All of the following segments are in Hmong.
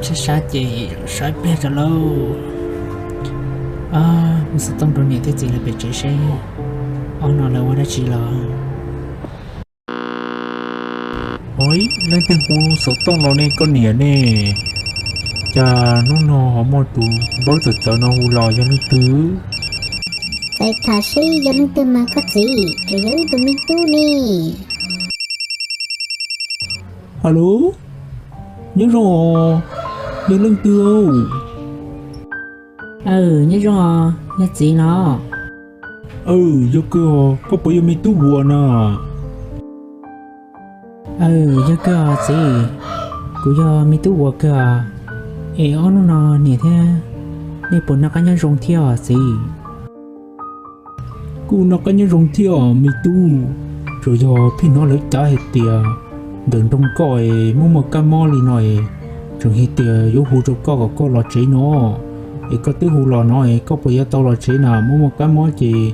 Sab sab ces los saib pliag rau lauj. Mus xov tooj rau niam thiab txiv lawv pem tsev seb ob no lawv ua dab tsi los. Ua, leej twg hu xov tooj los ne koj niam ne? Cas hnub no ho muaj tus npawb txawv txawv no hu los yog leej twg? Txais tham seb yog leej twg mas koj txiv, tseem yog wb tus me tub ne. Alo, nyob zoo os, yog leej twg? Aw, nyob zoo os, yog txiv no. Aw, yog kawg os, koj puas yog me tub Vuas na? Aw, yog kawg os txiv, kuv yog me tub Vuas kawg os. Es ob hnub no niam thiab nej puas noj qab nyob zoo thiab os txiv? Kuj noj qab nyob zoo thiab os me tub, tsuas yog pheej hnov lawv cav hais tias ntawm nroog koj es muaj muaj kab mob li no es, tseem hais tias yuav hu rau koj kom koj los tsev no, es koj twb hu los no es koj puas yuav tau los tsev na? Muaj muaj kab mob ces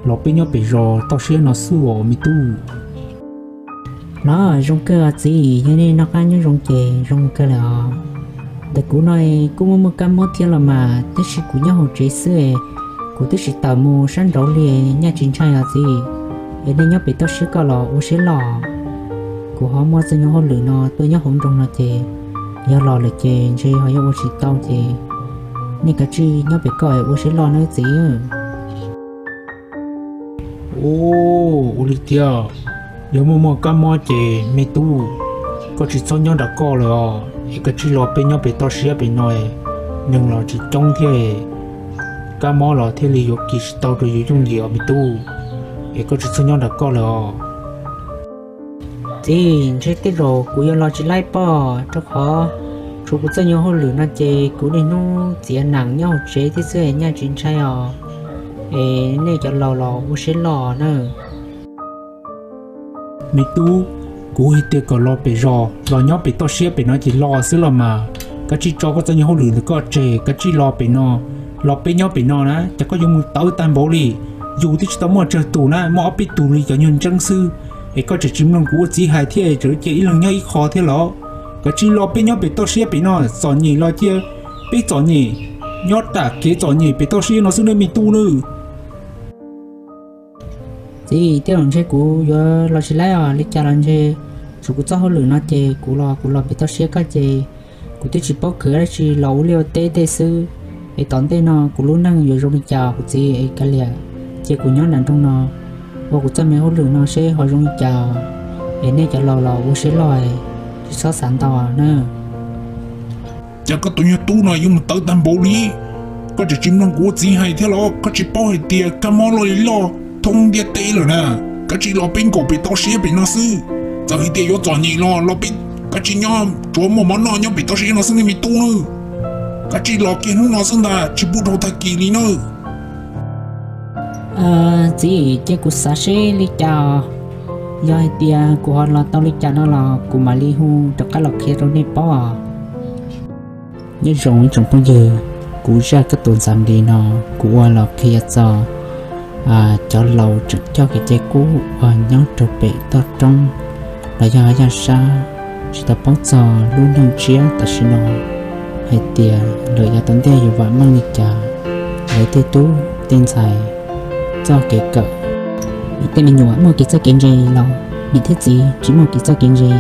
los peb nyob pem zos toj siab no xwb os me tub. Los zoo kawg os txiv, yog nej noj qab nyob zoo ces zoo kawg lawm os. Ntawm kuv no kuj muaj muaj kab mob thiab los mas, tab sis kuv nyob hauv tsev xwb, kuv twb tsis tawm mus sab nraud li, nyaj tsis ntshai os txiv. Es nej nyob pem toj siab koj los ua siab loj. Kuv ho muaj txoj nyuag hauj lwm no tuaj nyob hauv nroog no ces, yog los lawm ces ntshe ho yuav ua tsis tau ces, nej kav tsij nyob pem koj es ua siab loj nawb txiv. Ua li tiag, yog muaj muaj kab mob ces me tub, koj tsis txhob nyob nram koj lawm os, es koj tsij los peb nyob pem toj siab pem no, neeg los tsis coob thiab, kab mob los thiaj li yuav kis tsis tau rau yus yooj yim os me tub, es koj tsis txhob nyob nram koj lawm os. Txiv, ntshe tej zaum kuv yuav los tsis laib pob, rau qhov tshuav kuv txoj nyuag hauj lwm no ces kuv niaj hnub txiav nees nyob hauv tsev thiab xwb, nyaj tsis ntshai os. Es nej cov laus los ua siab loj nawb. Me tub, kuv hais tias kom los pem zos, los nyob pem toj siab pem no ces los xwb los mas. Kav tsij tso koj txoj nyuag hauj lwm ntawm koj tseg, kav tsij los pem no, los peb nyob pem no na. Ces koj yuav mus tawv tag npaum li, yus twb tsis tau muaj tsawg tus na, muaj ob peb tus li cov nyuag ntseeb xwb, es koj tseem tsis mloog kuv ua txiv hais thiab tseem cia ib leeg nyob ib qho thiab los? Kav tsij los peb nyob pem toj siab pem no, txom nyem los cia peb txom nyem, nyob tam kev txom nyem pem toj siab no xwb nawb me tub nawb. Txiv, tej zaum ntshe kuv yuav los tsis laib os, li cas los ntshe tshuav kuv txoj hauj lwm no ces kuv los, kuv los pem toj siab koj ces kuv twb tsis paub khwv dab tsi, los ua liaj ua teb tej xwb. Es tom ntej no kuv lub neej yuav zoo li cas kuv txiv es kav liam cia kuv nyob nram nroog no ua kuv txoj me hauj lwm no seb ho zoo li cas. Es nej cov laus los ua siab loj, tsis txhob xav ntau nawb. Cas koj tus nyuag tub no yuav mus tawv tag npaum li? Koj tseem tsis mloog kuv ua txiv hais thiab los? Koj tsis paub hais tias kab mob loj li loj thoob ntiaj teb lawm na? Kav tsij los peb nkaum pem toj siab pem no xwb. Txawm hais tias yuav txom nyem los los peb kav tsij nyob, tsuav muaj mov noj nyob pem toj siab no xwb nawb me tub nawb. Kav tsij los kiag hnub no xwb ntag, tsis pub dhau tag kis li nawb. Txiv, cia kuv xav seb li cas, yog hais tias kuv ho los tau li cas no los kuv mam li hu rov qab los qhia rau nej paub. Nyob zoo ib tsoom phooj ywg, kuv zaj kab tus ntxav npis no kuv ua los qhia txog cov laus tseem coj kev cai kub uas nyob rau pem toj roob los yog yaj sab, tsis tau paub txog lub neej tshiab tam sim no hais tias lawm yav tom ntej yuav vam meej li cas, lawv tej tub tej ntxhais txoj kev kawm. Tej me nyuam muaj kev txawj kev ntse los niam thiab txiv tsis muaj kev txawj kev ntse,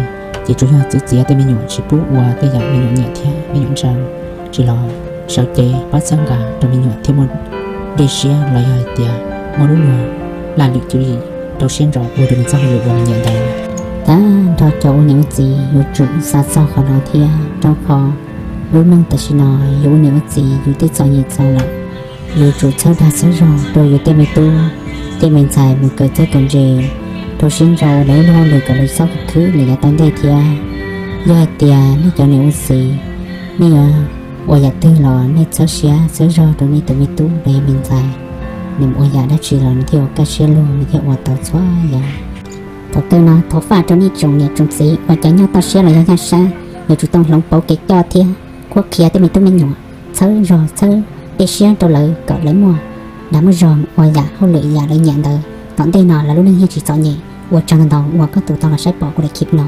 ces tsuas yog txwv txiav tej me nyuam tsis pub ua tej yam me nyuam nyiam thiab me nyuam ntseeg, tsis los sawv cev pab txhawb nqa rau me nyuam thiaj muaj dej siab los yog hais tias muaj lub luag laj lwm cuj yim rau siab ntso ua rau nws txoj hauj lwm uas nws nyiam ntawd. Tag nrho cov ua niam ua txiv yuav tsum xav txog qhov no thiab, rau qhov lub neej tam sim no yus ua niam ua txiv yus twb txom nyem txaus lawm, yuav tsum txhawb dag txhawb zog rau yus tej me tub tej me ntxhais mus kawm txawj kawm ntse rau siab ntso ua lawv lub hauj lwm kom lawv txhob khwv lawm yav tom ntej thiab. Yog hais tias nej cov niam ua txiv, nej yuav ua yam twg los nej txhawb siab txhawb zog rau nej tus me tub los yog me ntxhais, nws mus ua yam dab tsi los nws thiaj ua kaj siab lug, nws thiaj ua tau txhua yam. Thaum twg no thov faj rau nej tsoom niam tsoom txiv uas cov nyob toj siab los yog yaj sab, yuav tsum tau hloov pauv kev coj thiab qhuab qhia tej me tub me nyuam, txhawb zog txhawb dej siab rau lawv kom lawv muaj dag muaj zog ua yam hauj lwm yam lawv nyiam ntawd, tom ntej no lawv lub neej thiaj tsis txom nyem. Ua tsaug ntau ntau uas koj tus tau los saib pom kuv daim clip no.